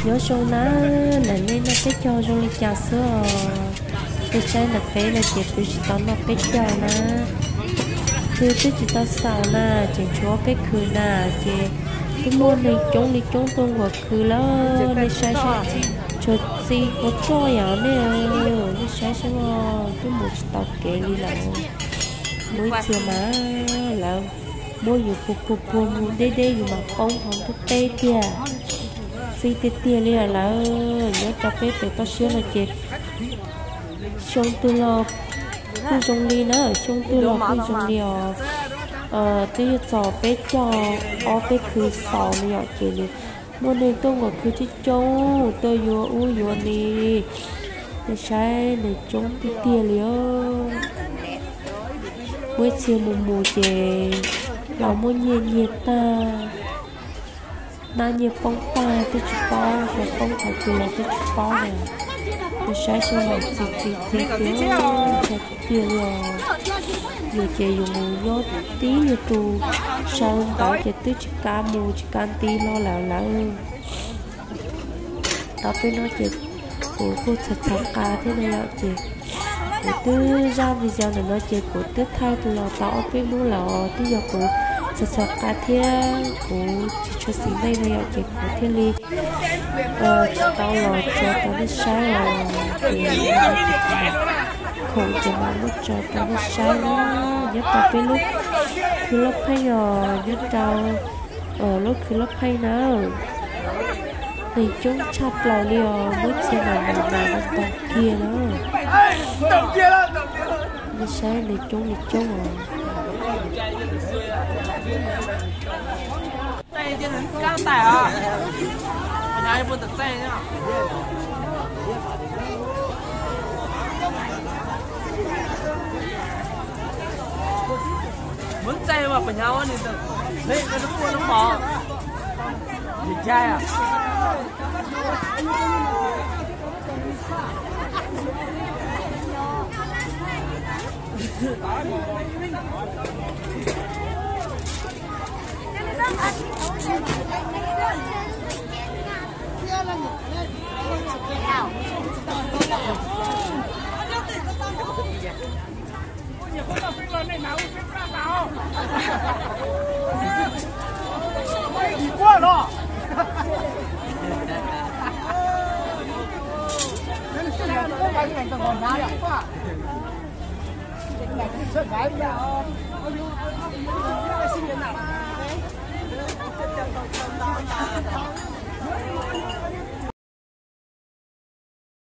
Nyob zoo na, ntawm nej noj peb caug zoo li cas xwb os? Nej saib ntawm peb no ces twb tsis tau noj peb caug na. Khw twb tsis tau xaus na, tseem tshuav peb khw na, ces twb muaj neeg coob li coob tuaj nkuas khw lawm. Nej saib seb, tshuav txiv quav roj yom nej, nej saib seb os, twb mus tsis tau kev li lawm. Muaj ib txhia mas lawv muab yus puag puag puag mus deb deb yus mas poob hauv ntuj teb tiag. Txi tiag tiag li os lawm, nyob rau peb pem toj siab no ces xyoo twg los kuj zoo li na, xyoo twg los kuj zoo li os. Twb yuav txog peb caug ob peb khw xaus no yom, ces nws muaj neeg tuaj nkuas khw coob coob tuaj yuav ub yuav ni. Nej saib neeg coob tiag tiag li os. Muaj ib txhia mus mus ces los muab nyiag nyiag tag, nab nyiag poob tag twb tsis paub, xyov poob qhov twg los twb tsis paub na. Nej saib seb, los txi txi txi tiag, ntshai tiag li os. Yus ces yus mus nyob tib nyuag tus saw ntawd ces twb tsis kav mus tsis kav nti hlo lawm lawm. Tau peb no ces kuv kuj txhawm txhawm qa thiab na yom, ces kuv twb zaj video ntawm no ces kuv twb thaij los tau ob peb hnub lawm os, twb yog kuv txhawm txhawm qa thiab kuv tsis tshua xis neej no yom, ces kuv thiaj li tsis tau los tso rau nej saib os. Ces khoom ces mam muab tso rau nej saib na. Nyob rau peb lub khw Laj Pheej os, nyob rau lub khw Laj Pheej na. Neeg coob tshaj plaws li os, muaj txhia mas mas mas ntau kiag na. Nej saib neeg coob li coob os.